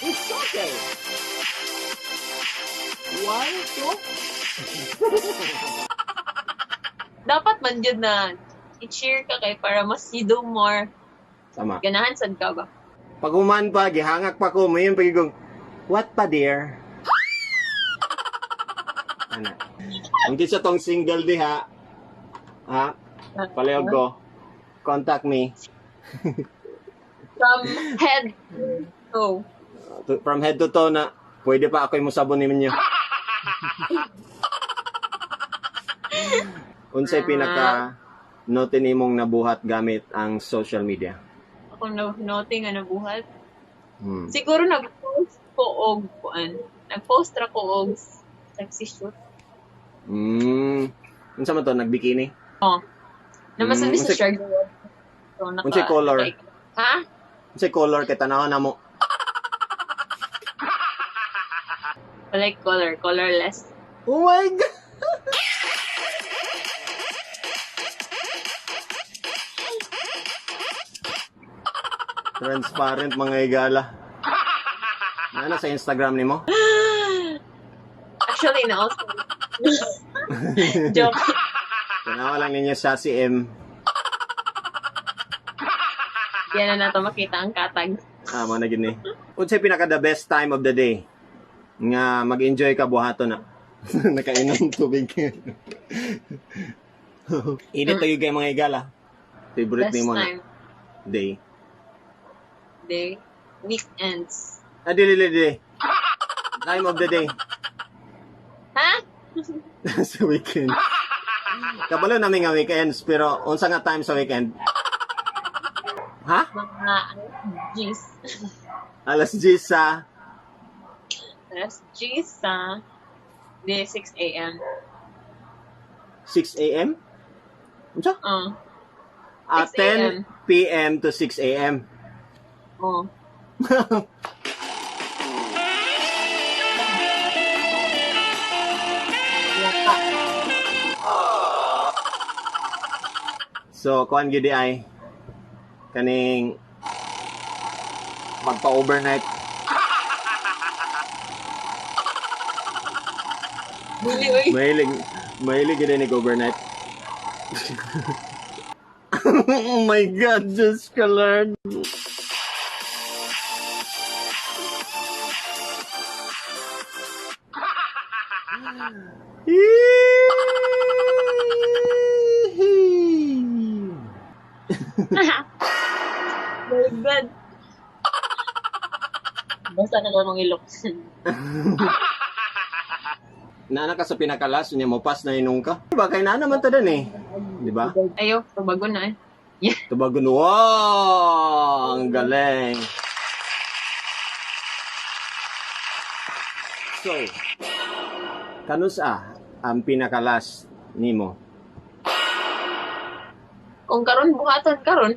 It's okay. One, two. Dapat man jud na i-cheer ka kay para mas you do more. Tama. Ganahan sad ka ba? Pag human pa, gihangak pa ko, mayon pagigong, what pa dear? Ana. Ang sa tong single diha, ha? Palihog ko. Contact me. From head to toe. From head to toe na, pwede pa ako yung musabon ninyo. Unsay pinaka note nimong nabuhat gamit ang social media? Ako no noting nga nabuhat. Siguro nag-post ko og kuan. Nag-post ra ko og sexy shoot. Unsa man to, nagbikini? Oh. Naman sa Shark. So, Unsay color? Ha? Unsay color kay tan-awon namo? Like color, colorless. Oh my God! Transparent mga higala. Ano sa Instagram nimo? Actually, no. Joke. Tanawa lang ninyo sa si M. Yan na nato makita ang katag. Ah, mo na gini. Unsay pinaka the best time of the day nga mag-enjoy ka buhaton na? Nakainom tubig. Init tayo kay mga higala. Favorite Best nimo na time. day. Day. Weekends. Ah, dili, dili, dili. Time of the day. Ha? Sa weekend. Kabalo namin nga weekends, pero unsa nga time sa weekend? Ha? Mga G's. Alas 10 sa Alas G's sa day 6 a.m. 6 a.m.? Unsa? 6 a.m. 10 p.m. to 6 a.m. Oh. So, kuan gyud ay kaning magpa-overnight. Dili, oy. Mahilig, mahilig gyud ni overnight. Oh my God, Diyos ka Lord. My God. Basta na lang ilok. Nana ka sa pinakalas, niya mo pass na inong ka. Diba, kay nana man ta dun eh. Di ba? Ayaw, tubago na eh. Yeah. Tubagon, wow! Ang galing. So, kanusa ang pinakalas nimo? Kung karon buhaton karon.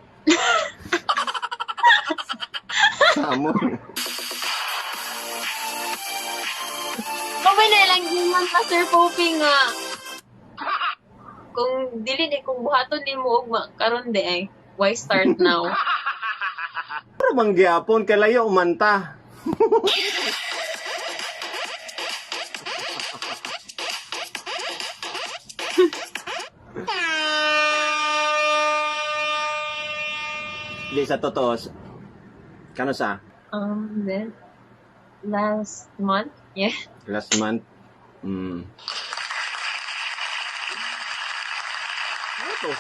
Amo. Kung na lang giman pa Sir Popey nga. Kung dili ni kung buhaton nimo ugma karon di ay why start now? Pero bang gyapon kay layo umanta. Di sa totoo, kano sa Then last month, yeah. last month? Ano to?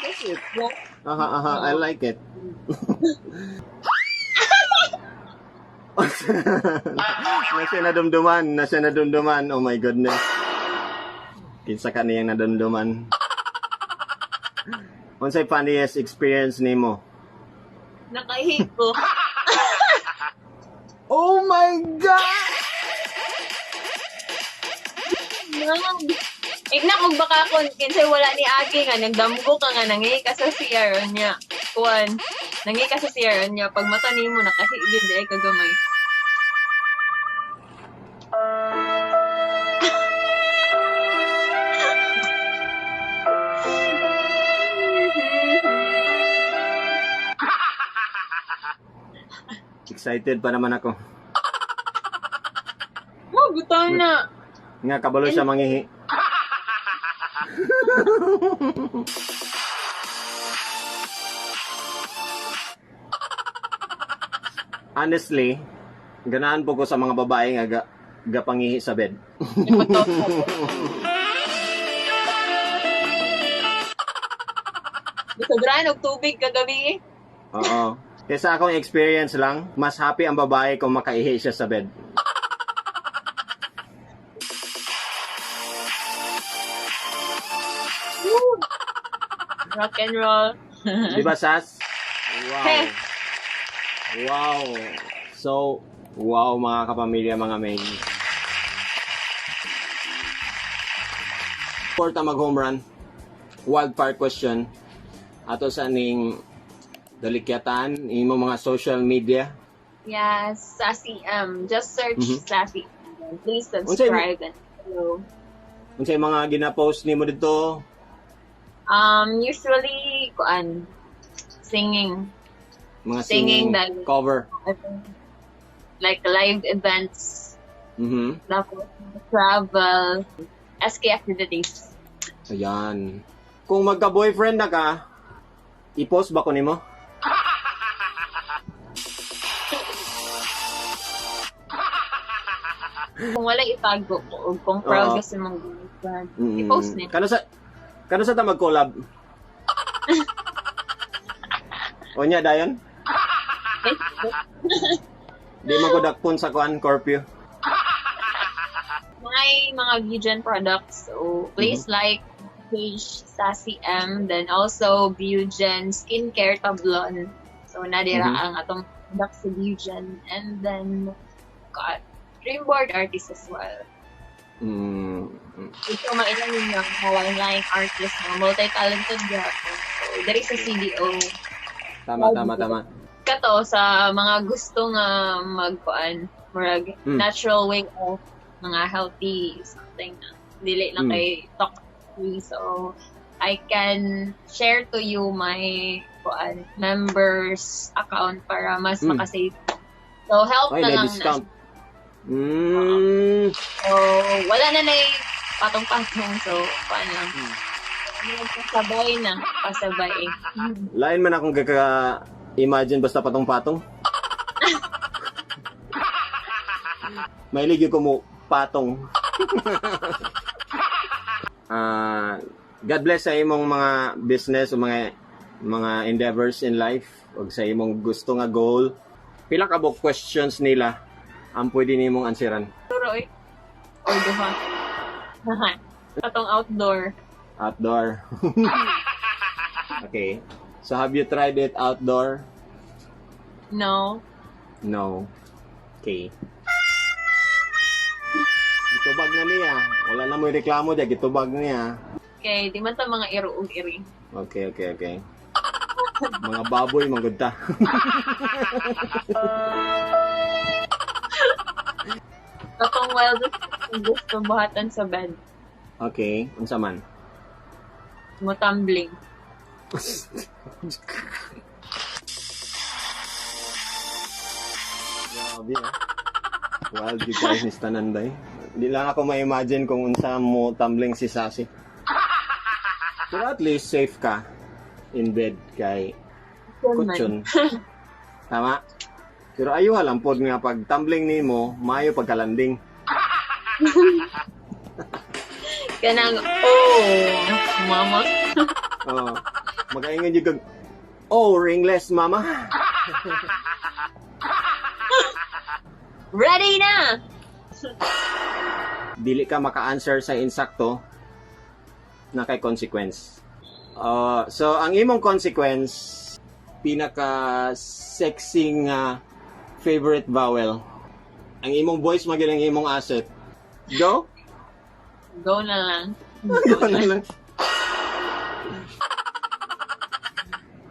That's it. Aha, aha, I like it. Nasa nadumduman, nasa nadumduman. Oh my goodness. Kinsa ka niyang nadumduman? Unsay funniest experience nimo? Nakahi ko. Oh my God! Ma'am. Igna kung baka kon kinsay wala ni Agi nga nagdamgo ka nga nangi ka sa CR niya. Kuan, nangi ka sa CR niya pag mata nimo nakahi gyud ay kagamay. Excited pa naman ako. Oh, butang na. Nga kabalo siya mangihi. Honestly, ganahan po ko sa mga babae nga gapangihi sa bed. Sobrahan og tubig kagabi eh. Oo. Kaya sa akong experience lang, mas happy ang babae kung makaihi siya sa bed. Rock and roll. Di ba, Sas? Wow. Wow. So, wow, mga kapamilya, mga main. Porta mag home run. Wildfire question. Ato sa ning dalikyatan imo mga social media. Yes, Sassy M. Just search Sassy M. Please Unsay subscribe and follow. Unsay mga gina-post nimo dito? Usually, kuan, singing. Mga Singing singing, cover. Like live events, tapos travel, SK activities. Ayan. Kung magka-boyfriend na ka, i-post ba ko nimo? Kung wala itago ko, o kung proud Oo. ka sa mga girlfriend, i-post niyo. Kano sa ta mag-collab? O nya dayon? Di man ko dakpon sa kuan curfew. May mga vegan products, so please like page Sassy M, then also Bugen Skincare Tablon. So, nadira ang atong products sa Bugen. And then, got Dreamboard artist as well. Ito, mailan yun yung mga online artist, mga multi-talented gapon. So, there is a CDO. Tama, tama, tama. Kato, sa mga gusto nga magkuan, murag natural way of mga healthy something na. Dili lang kay talk free. So, I can share to you my kuan members account para mas makasave. So, help Ay, na may lang na. discount. So, wala na na patong-patong. So, kuan lang. Pasabay na. Pasabay. Lain man akong gaka-imagine basta patong-patong. Mahilig yun ko mo patong. Ah, God bless sa imong mga business o mga endeavors in life ug sa imong gusto nga goal. Pila ka buok questions nila ang pwede nimong answeran? Turo eh. O duha. Katong outdoor. Outdoor. Okay. So have you tried it outdoor? No. No. Okay. Gitubag na niya. Wala na mo'y reklamo diya. Gitubag niya. Okay, di man ta mga iro ug iri. Okay. Mga baboy, manggod ta. Katong wildest gusto buhatan sa bed. Okay. Unsa man? Mo tumbling. Grabe ah. Wild you guys ni Tananday. Di lang ako ma-imagine kung unsa mo tumbling si Sassy. Pero at least safe ka in bed kay kutsyon. Tama? Pero ayuha lang pod nga pag tumbling nimo, maayo pagkalanding. Kanang, oh, mama. Oh, magaingon jud kag, "Oh, ringless mama." Ready na! Dili ka maka-answer sa insakto na kay consequence. So ang imong consequence, pinaka sexy nga favorite vowel. Ang imong voice magyud ang imong asset. Go? Go na lang. Go na lang.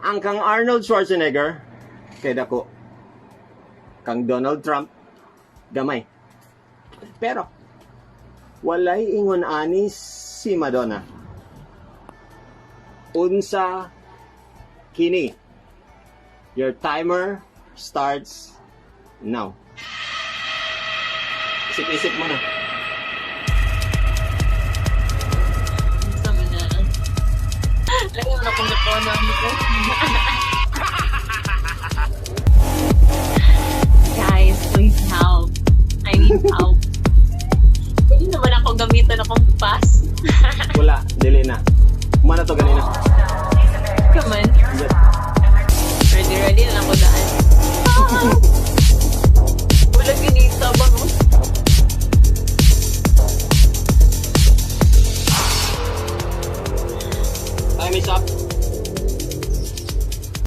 Ang kang Arnold Schwarzenegger kay dako. Kang Donald Trump gamay. Pero walay ingon ani si Madonna. Unsa kini? Your timer starts Now. Isip-isip mo na. Unsa man na? Lagi mo na kung gatonan ko. Guys, please help. I need help. Pwede naman ako gamitan akong pass. Wala, dili na. Kumana to ganina. Come on. Ready, ready na lang ko daan. Ah! Wala ginita ba mo? Time is up.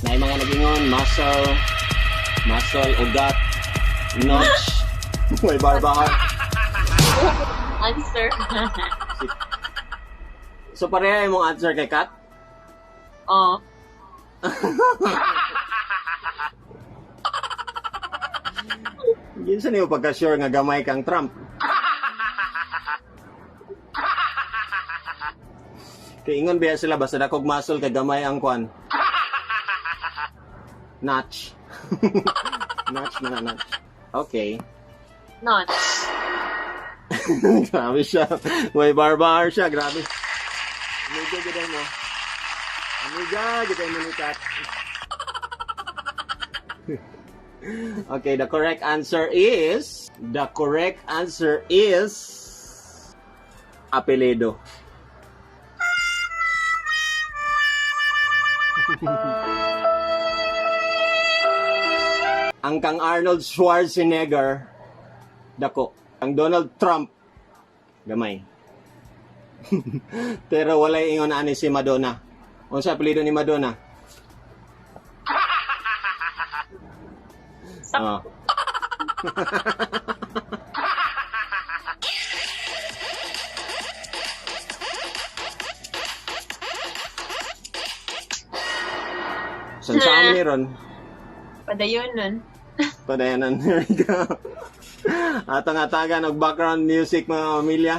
Na mga nagingon, muscle, muscle, ugat, notch, may barbahar. Answer. So pareha imong answer kay Kat? Oh. Ginsa niyo pagka-sure nga gamay kang Trump? Kay ingon biya sila basta dakog muscle kay gamay ang kwan. Notch. Notch na notch. Okay. Notch. Grabe siya. May barbar siya. Grabe. Amiga, giday mo. Amiga, giday mo ni Kat. Okay, the correct answer is... The correct answer is... Apelyido. Ang kang Arnold Schwarzenegger, dako. Ang Donald Trump, gamay. Pero walay ingon ani si Madonna. Unsa apelyido ni Madonna? Oh. San saan ni ron? Padayon nun. Padayanan. There we go. Atong atagan og background music, mga pamilya.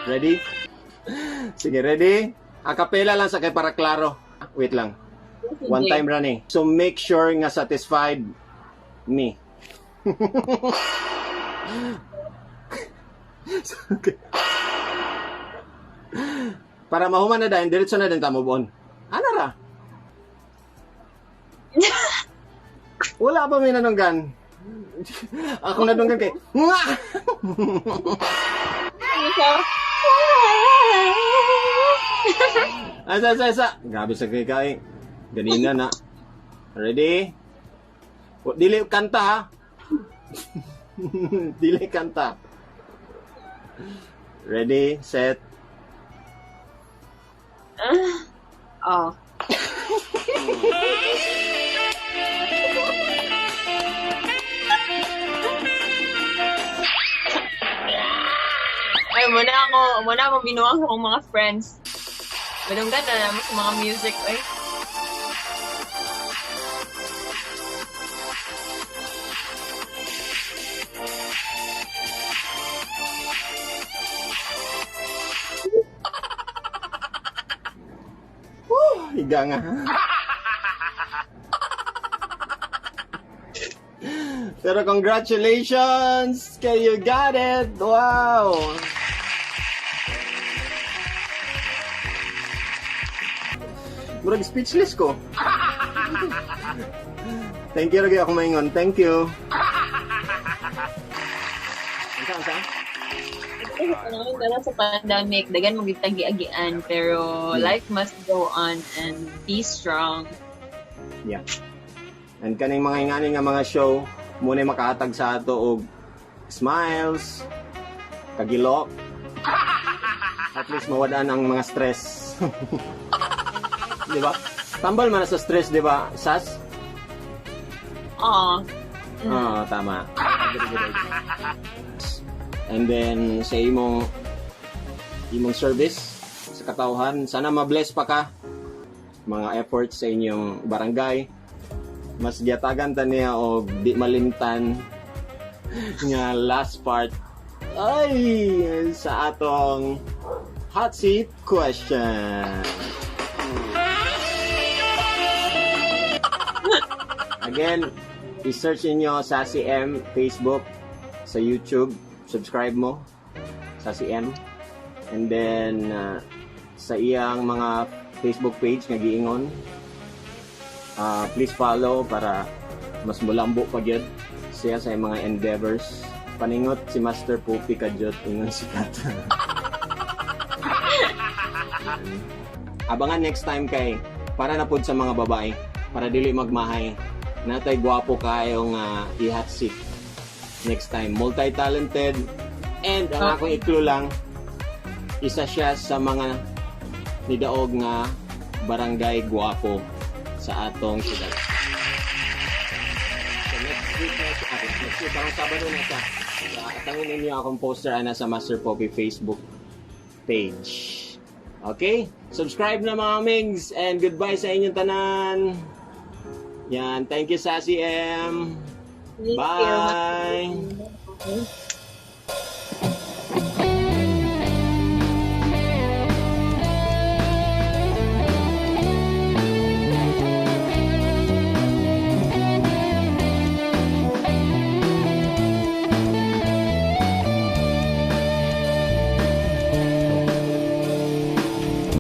Ready? Sige, ready? Acapella lang sa kay para klaro. Wait lang. One time running. So make sure nga satisfied me. Okay. Para mahuman na dahil, diretso na din ta move on. Ano ra? Wala pa may nanunggan. Ako nadunggan kay, Nga! Ano siya? Asa, asa, asa. Grabe sa kay kay. Ganina na. Ready? O, dili kanta ha. Dili kanta. Ready, set. Oh. Ay, muna ako binuwang sa akong mga friends. Madunggan na naman sa mga music, ay. Woo, higa nga. Pero congratulations! Kay you got it! Wow! Murag speechless ko. Thank you, Ragi. Ako maingon. Thank you. Unsa, unsa? Ano, dala sa pandemic, dagan mo gitagi-agian, pero life must go on and be strong. Yeah. And kaning mga ingani nga mga show, muna makahatag sa ato og smiles, kagilok. At least mawadaan ang mga stress. Di ba? Tambal man na sa stress, di ba, Sas? Oo. Oo, tama. Agree, agree. And then sa imong service sa katawhan, sana ma-bless pa ka mga efforts sa inyong barangay. Mas giatagan ta niya og di malimtan nga last part ay sa atong hot seat question. Again, i-search niyo Sassy M Facebook, sa YouTube, subscribe mo Sassy M. And then sa iyang mga Facebook page nga giingon, please follow para mas mulambo pa gyud siya sa iyang mga endeavors. Paningot si Master Pupi kadyot, ingon si Kat. Yan. Abangan next time kay para na pud sa mga babae, para dili magmahay, natay gwapo kayo nga i-hot seat next time. Multi-talented and ang akong i-clue lang, isa siya sa mga nidaog nga barangay gwapo sa atong syudad. So next week na siya, next week, parang Sabado na siya. So, atangin ninyo akong poster ana sa Master Poppy Facebook page. Okay? Subscribe na, mga migs, and goodbye sa inyong tanan. Yan. Thank you, Sassy M. Thank you. Bye! Bye.